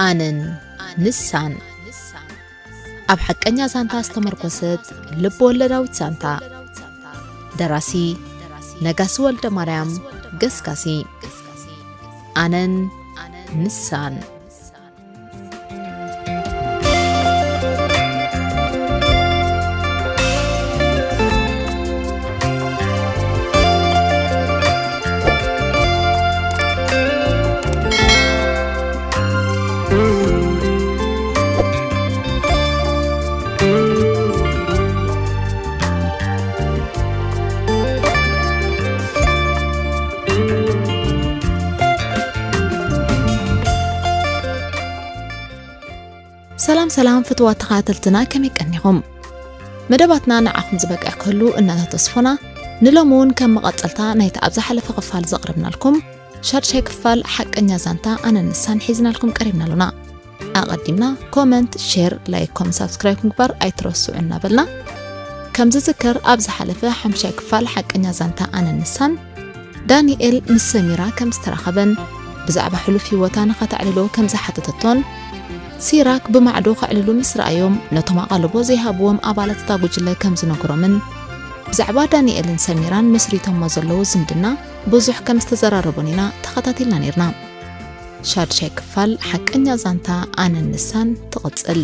ኣነን ንሳን። ኣብ ሓቀኛ ዛንታ ዝተመርኮሰት ልብ ወለዳዊት ዛንታ። ደራሲ ነጋሲ ወልደ ማርያም ገስጋሲ። ኣነን ንሳን። ሰላም ሰላም ፍትዋት ተኸታተልትና፣ ከመይ ቀኒኹም? መደባትና ንዓኹም ዝበቅዕ ክህሉ እናተተስፎና፣ ንሎሚ እውን ከም መቐጸልታ ናይቲ ኣብ ዝሓለፈ ክፋል ዘቕረብናልኩም ሻድሻይ ክፋል ሓቀኛ ዛንታ ኣነን ንሳን ሒዝናልኩም ቀሪብና ኣሎና። ኣቐዲምና ኮመንት፣ ሼር፣ ላይክ፣ ኮም ሳብስክራይብ ምግባር ኣይትረስዑ እናበልና፣ ከም ዝዝከር ኣብ ዝሓለፈ ሓምሻይ ክፋል ሓቀኛ ዛንታ ኣነን ንሳን ዳንኤል ምስ ሰሚራ ከም ዝተራኸበን ብዛዕባ ሕሉፍ ህይወታ ንኸተዕልሎ ከም ዝሓተተቶን፣ ሲራክ ብማዕዶ ከዕልሉ ምስ ረኣዮም ነቶም ኣቓልቦ ዘይሃብዎም ኣባላት እታ ጉጅለ ከም ዝነገሮምን ብዛዕባ ዳንኤልን ሰሚራን መስሪቶሞ ዘለዉ ዝምድና ብዙሕ ከም ዝተዘራረቡን ኢና ተኸታቲልና ነይርና። ሻድሻይ ክፋል ሓቀኛ ዛንታ ኣነን ንሳን ትቕጽል።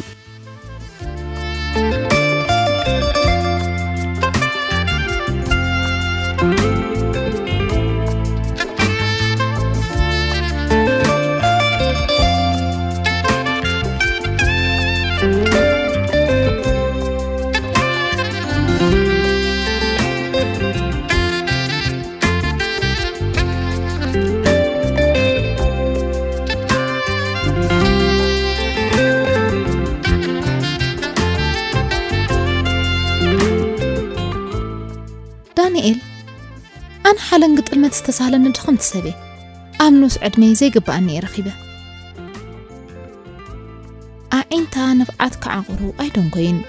ዳንኤል፣ ኣነ ሓለንጊ ጥልመት ዝተሳህለኒ ድኽምቲ ሰብ እየ። ኣብ ንኡስ ዕድመይ ዘይግብኣኒ እየ ረኺበ። ኣዒንታ ንብዓት ክዓቑሩ ኣይደንጎዩን።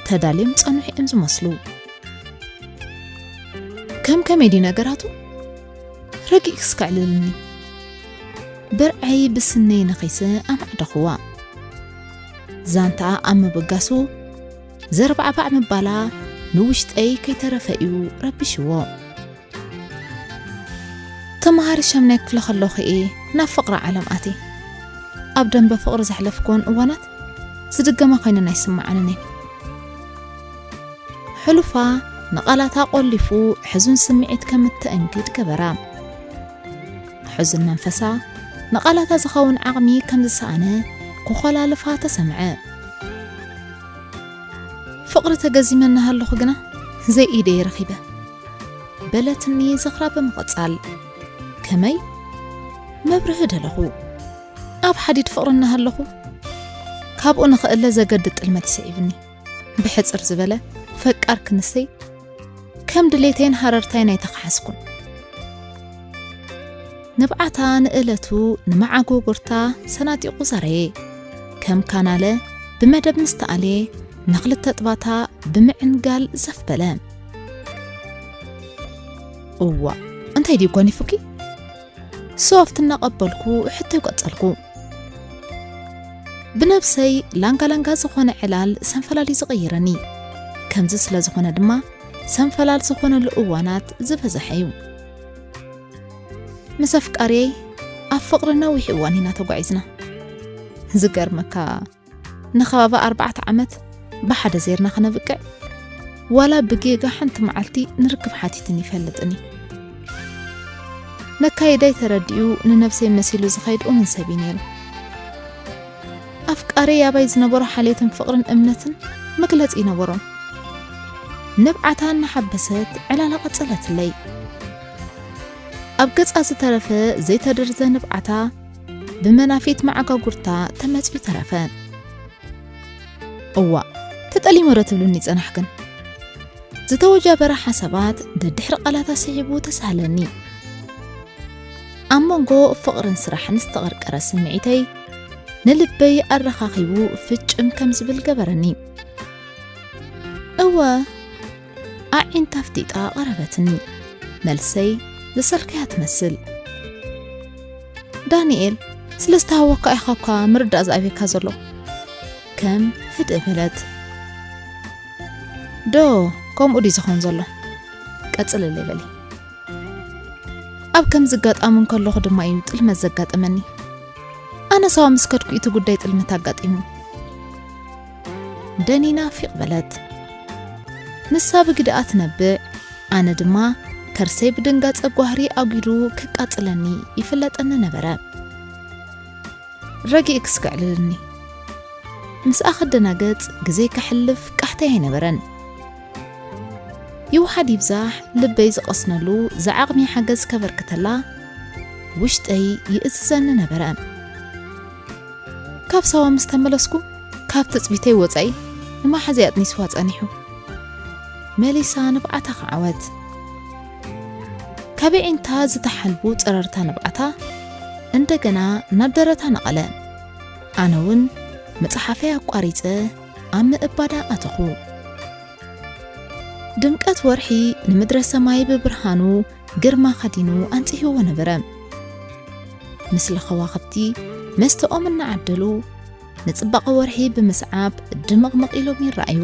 ተዳልዮም ጸንሑ እዮም ዝመስሉ። ከም ከመይ ድዩ ነገራቱ? ረቂቕስ ከዕልልኒ። ብርዐይ ብስነይ ነኺሰ ኣማዕደኽዋ። ዛንታኣ ኣብ ምብጋሱ ዘርባዕባዕ ምባላ ንውሽጠይ ከይተረፈ እዩ ረቢሽዎ። ተመሃሪ ሻምናይ ክፍሊ ከለኹ እየ ናብ ፍቕሪ ዓለም ኣትየ። ኣብ ደንበ ፍቕሪ ዘሕለፍኩወን እዋናት ዝድገማ ኮይነን ኣይስምዓንን እየን። ሕሉፋ ንቓላታ ቆሊፉ ሕዙን ስምዒት ከም እተእንግድ ገበራ። ሕዙን መንፈሳ ንቓላታ ዝኸውን ዓቕሚ ከም ዝሰኣነ ክኾላልፋ ተሰምዐ። ፍቕሪ ተገዚመ እናሃለኹ ግና ዘይኢደይ ረኺበ። በለትኒ ዝኽራ ብምቕጻል። ከመይ? መብርሂ ደለኹ። ኣብ ሓዲድ ፍቕሪ እናሃለኹ ካብኡ ንኽእለ ዘገድድ ጥልመት ይስዒብኒ። ብሕጽር ዝበለ፣ ፈቃር ክንሰይ ከም ድሌተይን ሃረርታይን ኣይተኻሓስኩን። ንብዓታ ንእለቱ ንመዓጎጎርታ ሰናጢቑ ዘረየ። ከም ካናለ ብመደብ ምስ ተኣልየ፣ ንኽልተ ጥባታ ብምዕንጋል ዘፍ በለ። እዋእ፣ እንታይ ድዩ ጓኒፉኪ? ሶፍት እናቐበልኩ ሕቶይ ቀጸልኩ። ብነብሰይ ላንጋ ላንጋ ዝኾነ ዕላል ሰንፈላል እዩ ዝቕይረኒ። ከምዚ ስለ ዝኾነ ድማ ሰንፈላል ዝኾነሉ እዋናት ዝበዝሐ እዩ። ምስ ኣፍቃሪየይ ኣብ ፍቕሪ ነዊሕ እዋን ኢና ተጓዒዝና። ዝገርመካ ንኸባቢ ኣርባዕተ ዓመት ብሓደ ዜርና ክነብቅዕ፣ ዋላ ብጌጋ ሓንቲ መዓልቲ ንርክብ ሓቲትኒ ይፈልጥን እዩ። ነካይዳይ ተረዲኡ ንነብሰይ መሲሉ ዝኸይድ እሙን ሰብ እዩ ነይሩ። ኣፍቃሪይ ኣባይ ዝነበሮ ሓልዮትን ፍቕርን እምነትን መግለጺ ኣይነበሮን። ንብዓታ እናሓበሰት ዕላላ ቀጸለትለይ። ኣብ ገጻ ዝተረፈ ዘይተደርዘ ንብዓታ ብመናፊት መዓጋጉርታ ተመጽዩ ተረፈ። እዋእ፣ ተጠሊመ ዶ ትብልኒ ጸናሕክን? ዝተወጃበረ ሓሳባት ደድሕሪ ቃላታ ስሒቡ ተሳህለኒ። ኣብ መንጎ ፍቕርን ስራሕን ዝተቐርቀረ ስምዒተይ ንልበይ ኣረኻኺቡ ፍጭም ከም ዝብል ገበረኒ። እወ፣ ኣዒንታ ኣፍጢጣ ቀረበትኒ። መልሰይ ዘሰልከያ ትመስል። ዳንኤል፣ ስለ ዝተሃወካ ኢኻ እኳ ምርዳእ ዝኣብየካ ዘሎ። ከም ህድእ በለት። ዶ፣ ከምኡ ድዩ ዝኾን ዘሎ? ቀጽልለይ በሊ። ኣብ ከምዚ ኣጋጣሚ እንከለኹ ድማ እዩ ጥልመት ዘጋጠመኒ። ኣነ ሳዋ ምስ ከድኩ እቲ ጉዳይ ጥልመት ኣጋጢሙ። ደኒና ፊቕ በለት። ንሳ ብግድኣ ትነብዕ፣ ኣነ ድማ ከርሰይ ብድንጋጸ ጓህሪ ኣጒዱ ክቃጽለኒ ይፍለጠኒ ነበረ። ረጊእክስ ከዕልልኒ። ምስኣ ክደናገጽ ግዜ ከሕልፍ ቃሕተይ ኣይነበረን። ይውሓድ ይብዛሕ ልበይ ዝቐስነሉ ዝዓቕሚ ሓገዝ ከበርክተላ ውሽጠይ ይእዝዘኒ ነበረ። ካብ ሳዋ ምስ ተመለስኩ ካብ ትጽቢተይ ወጻኢ ንመሓዘይ ኣጥኒስዋ ጸኒሑ። መሊሳ ንብዓታ ከዓወት። ካብ ኣዒንታ ዝተሓልቡ ጸረርታ ንብዓታ እንደገና ናብ ደረታ ነቐለ። ኣነ እውን መጽሓፈይ ኣቋሪጸ ኣብ ምእባዳ ኣተኹ። ድምቀት ወርሒ ንምድረ ሰማይ ብብርሃኑ ግርማ ከዲኑ ኣንጺህዎ ነበረ። ምስሊ ከዋኽብቲ መስተኦም እናዓደሉ ንጽባቐ ወርሒ ብምስዓብ ድምቕምቕ ኢሎም ይረኣዩ።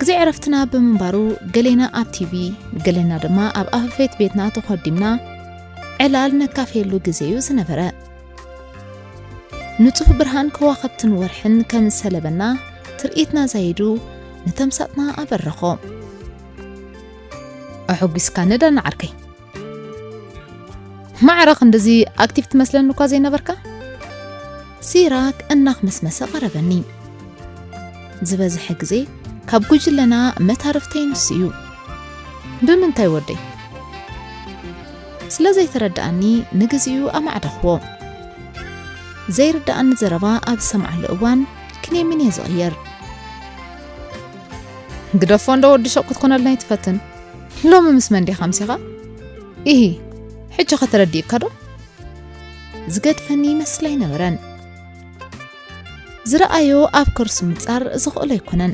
ግዜ ዕረፍትና ብምንባሩ ገሌና ኣብ ቲቪ፣ ገሌና ድማ ኣብ ኣፈፌት ቤትና ተኾዲምና ዕላል ነካፍየሉ ግዜ እዩ ዝነበረ። ንጹህ ብርሃን ከዋኽብትን ወርሕን ከም ዝሰለበና ትርኢትና ዛይዱ ንተምሳጥና ኣበረኾ። ኣሐጒስካኒ ዳና ዓርከይ። ማዕረ ክንድዚ ኣክቲቭ ትመስለኒ እኳ ዘይነበርካ። ሲራክ እናኽመስመሰ ቀረበኒ። ዝበዝሐ ግዜ ካብ ጉጅለና መታርፍተይ ንሱ እዩ። ብምንታይ ወደይ? ስለ ዘይተረድኣኒ ንግዚኡ ኣማዕደኽዎ። ዘይርድኣኒ ዘረባ ኣብ ዝሰምዓሉ እዋን ክንየምን እየ ዝቕየር። ግደፎ እንዶ ወዲ ሸቕ ክትኮነልና ኣይትፈትን። ሎሚ ምስ መን ዲኻ ኣምሲኻ? ኢሂ፣ ሕጂ ኸ ተረዲእካ ዶ? ዝገድፈኒ ይመስል ኣይነበረን። ዝረኣዮ ኣብ ከርሱ ምጻር ዝኽእሎ ኣይኮነን።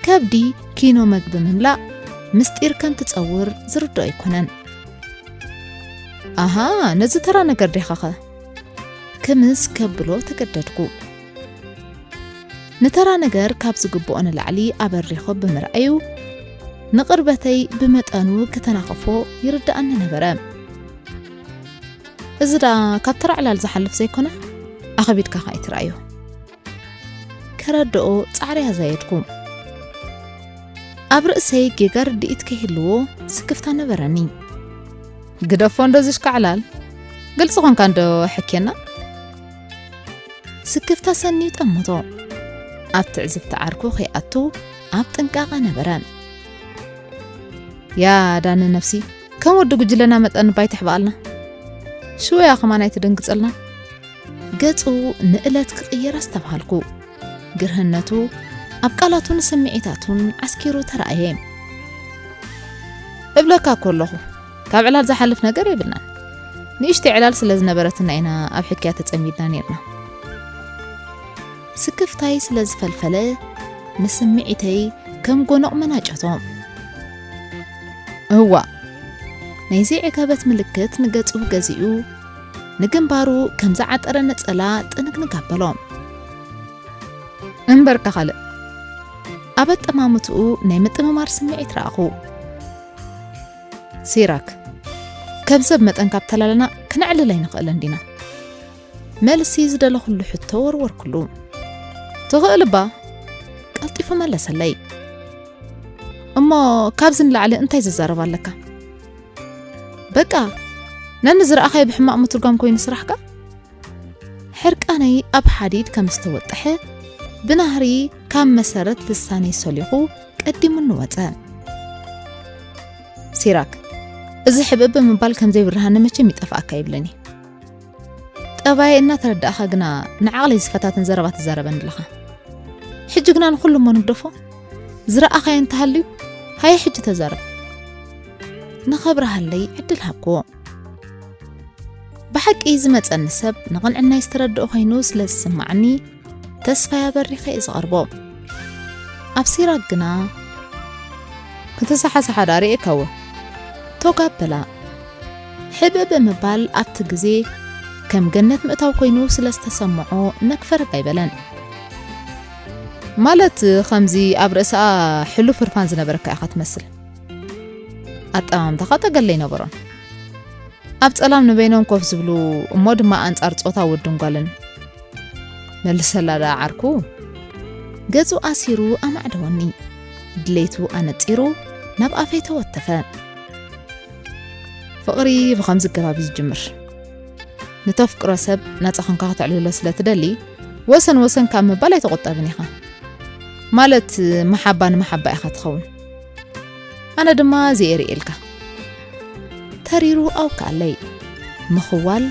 ከብዲ ኪኖ መግቢ ምምላእ ምስጢር ከም ትጸውር ዝርድኦ ኣይኮነን። ኣሃ፣ ነዚ ተራ ነገር ዲኻኸ? ክምስ ከብሎ ተገደድኩ። ንተራ ነገር ካብ ዝግብኦ ንላዕሊ ኣበሪኹ ብምርኣዩ ንቕርበተይ ብመጠኑ ክተናኸፎ ይርድኣኒ ነበረ። እዚ ደኣ ካብ ተራ ዕላል ዝሓልፍ ዘይኮነ ኣኸቢድካ ኸኣ ኣይትርኣዮ። ከረድኦ ጻዕሪ ኣዛየድኩ። ኣብ ርእሰይ ጌጋ ርድኢት ከይህልዎ ስክፍታ ነበረኒ። ግደፎ እንዶ ዝሽካዕላል፣ ግልጺ ኾንካ እንዶ ሕኬና። ስክፍታ ሰንዩ ጠመቶ። ኣብ ትዕዝብቲ ዓርኩ ከይኣቱ ኣብ ጥንቃቐ ነበረ። ያ ዳኒ ነፍሲ፣ ከም ወዲ ጉጅለና መጠን ባይ ተሕብኣልና። ሽወያ ከማን ኣይትደንግጸልና። ገጹ ንእለት ክቕየር ኣስተብሃልኩ። ግርህነቱ ኣብ ቃላቱን ስምዒታቱን ዓስኪሩ ተራእየ። እብለካ እኮ ኣለኹ፣ ካብ ዕላል ዝሓልፍ ነገር የብልናን። ንእሽተይ ዕላል ስለ ዝነበረትና ኢና ኣብ ሕክያ ተጸሚድና ኔርና። ስክፍታይ ስለ ዝፈልፈለ ንስምዒተይ ከም ጎኖቕ መናጨቶ። እዋእ! ናይ ዘይዕገበት ምልክት ንገጹ ገዚኡ፣ ንግንባሩ ከም ዝዓጠረ ነጸላ ጥንግንግ ኣበሎ። እምበርካ ካልእ። ኣብ ኣጠማምትኡ ናይ ምጥምማር ስምዒት ረኣኹ። ሲራክ፣ ከም ሰብ መጠን ካብ ተላለና ክነዕልል ኣይንኽእልን ዲና? መልሲ ዝደለኹሉ ሕቶ ወርወርኩሉ። ትኽእል እባ፣ ቀልጢፉ መለሰለይ። እሞ ካብዚ ንላዕሊ እንታይ ዝዛረብ ኣለካ? በቃ፣ ነኒ ዝረኣኻዮ ብሕማቕ ምትርጓም ኮይኑ ስራሕካ? ሕርቃነይ ኣብ ሓዲድ ከም ዝተወጠሐ ብናህሪ ካብ መሰረት ልሳነይ ሰሊኹ ቀዲሙኒ ወጸ። ሲራክ፣ እዚ ሕብእብ ብምባል ከም ዘይብርሃኒ መቸም ይጠፍኣካ ይብለኒ። ጠባየ እናተረዳእኻ ግና ንዓቕለይ ዝፈታተን ዘረባ ትዛረበኒ ኣለኻ። ሕጂ ግና ንኹሉ እሞ ንግደፎ። ዝረኣኻዮ እንተሃልዩ፣ ሃየ ሕጂ ተዛረብ። ንኸብርሃለይ ዕድል ሃብክዎ። ብሓቂ ዝመጸኒ ሰብ ንቕንዕናይ ዝተረድኦ ኮይኑ ስለ ዝስማዓኒ፣ ተስፋይ ኣበሪኸ እየ ዝቐርቦ። ኣብ ሲራክ ግና፣ ክትሰሓስሓ ደኣ ርእየካዎ። ቶግ ኣበላ። ሕብእብ ምባል ኣብቲ ግዜ ከም ገነት ምእታው ኮይኑ ስለ ዝተሰምዖ ነግ ፈረግ ኣይበለን። ማለት ከምዚ ኣብ ርእስኣ ሕሉፍ ህርፋን ዝነበረካ ኢኻ ትመስል። ኣጠማምታኻ ጠገለ ኣይነበሮን። ኣብ ጸላም ንበይኖም ኮፍ ዝብሉ እሞ ድማ ኣንጻር ጾታ ወድን ጓልን። መልሰላ ደኣ ዓርኩ። ገጹ ኣሲሩ ኣማዕደወኒ። ድሌቱ ኣነጺሩ ናብ ኣፈይ ተወተፈ። ፍቕሪ ብኸምዚ ኣገባብ እዩ ዝጅምር። ንተፍቅሮ ሰብ ናጻ ኾንካ ከተዕልሎ ስለ ትደሊ፣ ወሰን ወሰን ካብ ምባል ኣይትቑጠብን ኢኻ። ማለት መሓባ ንመሓባ ኢኻ ትኸውን። ኣነ ድማ እዚ'የ ርእየልካ። ተሪሩ ኣውክኣለይ። ምኽዋል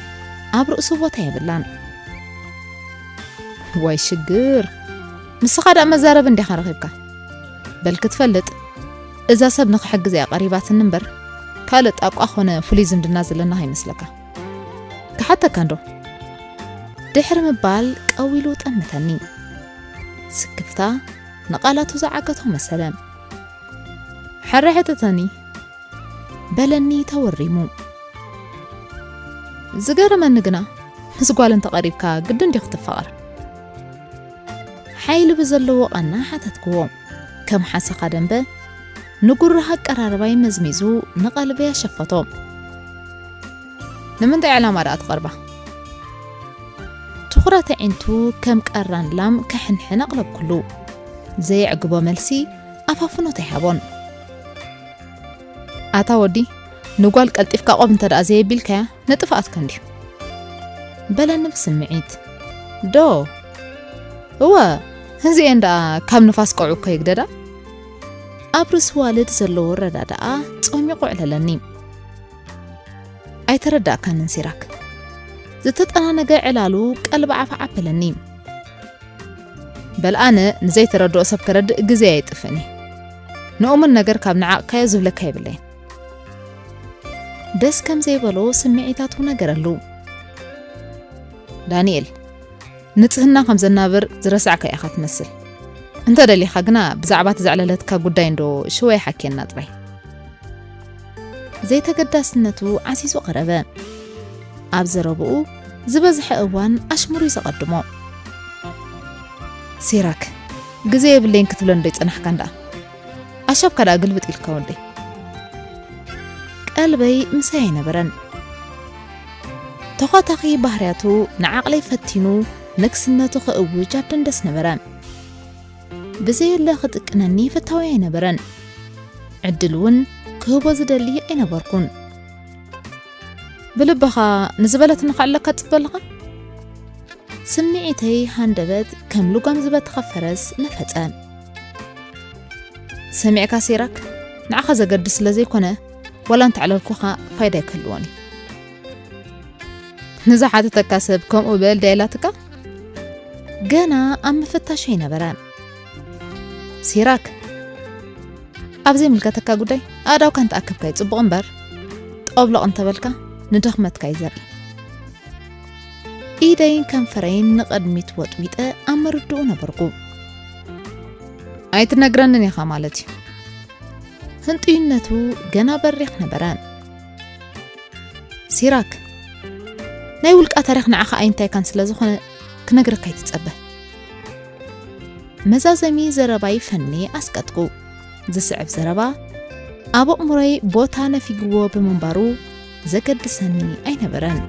ኣብ ርእሱ ቦታ የብላን። ዋይ ሽግር! ንስኻ ደኣ መዛረቢ እንዲኻ ረኺብካ። በል ክትፈልጥ፣ እዛ ሰብ ንኽሕግዝ እያ ቀሪባትኒ እምበር፣ ካልእ ጣቋ ኾነ ፍሉይ ዝምድና ዘለና ከይመስለካ። ክሓተካ እንዶ? ድሕሪ ምባል ቀዊሉ ጠመተኒ። ስክፍታ ንቓላቱ ዝዓገቶ መሰለ። ሕረ ሕተተኒ። በለኒ ተወሪሙ። ዝገረመኒ ግና፣ ምስ ጓል እንተቐሪብካ ግድን ድዩ ክትፋቐር? ሓይሊ ብዘለዎ ቃና ሓተትክዎ። ከም ሓሰኻ ደንበ፣ ንጉርህ ኣቀራርባይ መዝሚዙ ንቐልበይ ኣሸፈቶ። ንምንታይ ዕላማ ደኣ ትቐርባ? ትኹረት ኣዒንቱ ከም ቀራን ላም ክሕንሕን ኣቕለብኩሉ። ዘየዕግቦ መልሲ ኣፋፍኖት ኣይሃቦን። ኣታ ወዲ፣ ንጓል ቀልጢፍካ ቆብ እንተ ደኣ ዘየቢልካያ፣ ንጥፍኣትካ እንድዩ። በለኒ ብስምዒት። ዶ? እወ፣ እዚኤን ደኣ ካብ ንፋስ ቀውዒ እኮ ይግደዳ። ኣብ ርእሲ ዋልድ ዘለዎ ኣረዳድኣ ጾሚቑ ኣዕለለኒ። ኣይተረዳእካንን ሲራክ። ዝተጠናነገ ዕላሉ ቀልቢ ዓፋ ዓበለኒ። በል ኣነ ንዘይተረድኦ ሰብ ከረድእ ግዜ ኣየጥፍእን እየ። ንእሙን ነገር ካብ ንዓቕካዮ ዝብለካ የብለይን። ደስ ከም ዘይበሎ ስምዒታቱ ነገረሉ። ዳንኤል፣ ንጽህና ከም ዘናብር ዝረሳዕካ ኢኻ ትመስል። እንተ ደሊኻ ግና ብዛዕባ እቲ ዘዕለለትካ ጉዳይ እንዶ ሽወይ ሓኬና ጥራይ። ዘይተገዳስነቱ ዓሲሱ ቀረበ። ኣብ ዘረብኡ ዝበዝሐ እዋን ኣሽሙሩ እዩ ዘቐድሞ። ሲራክ፣ ግዜ የብለይን ክትብለኒ ዶ ይጸናሕካ እንዳ? ኣሻብካ ደኣ ግልብጥ ኢልካ ወደይ። ቀልበይ ምሳይ ኣይነበረን። ተዃታኺ ባህርያቱ ንዓቕለይ ፈቲኑ ንግስነቱ ክእውጅ ኣብ ደንደስ ነበረ። ብዘየለ ክጥቅነኒ ፈታዊ ኣይነበረን። ዕድል እውን ክህቦ ዝደሊ ኣይነበርኩን። ብልብኻ ንዝበለትኒ ከዕለካ ትጽበ ኣለኻ? ስምዒተይ ሃንደበት ከም ልጓም ዝበተኸ ፈረስ ነፈጸ። ሰሚዕካ ሲራክ፣ ንዓኻ ዘገድስ ስለ ዘይኮነ፣ ዋላ እንተዕለልኩኻ ፋይዳ ኣይክህልዎን እዩ። ንዝሓተተካ ሰብ ከምኡ በል ድያ ኢላትካ? ገና ኣብ ምፍታሽ ኣይነበረ። ሲራክ፣ ኣብ ዘይምልከተካ ጉዳይ ኣእዳውካ እንተኣከብካዩ ጽቡቕ እምበር፣ ጠብሎቕ እንተበልካ ንድኽመትካ እዩ ዘርኢ። ኢደይን ከንፈረይን ንቕድሚት ወጥዊጠ ኣብ ምርድኡ ነበርኩ። ኣይትነግረንን ኢኻ ማለት እዩ። ህንጡይነቱ ገና በሪኽ ነበረ። ሲራክ፣ ናይ ውልቃ ታሪኽ ንዓኻ ኣይንታይካን ስለ ዝኾነ ክነግረካ ኣይትጸበ። መዛዘሚ ዘረባይ ፈኒ ኣስቀጥኩ። ዝስዕብ ዘረባ ኣብ ኣእምሮይ ቦታ ነፊግዎ ብምንባሩ ዘገድሰኒ ኣይነበረን።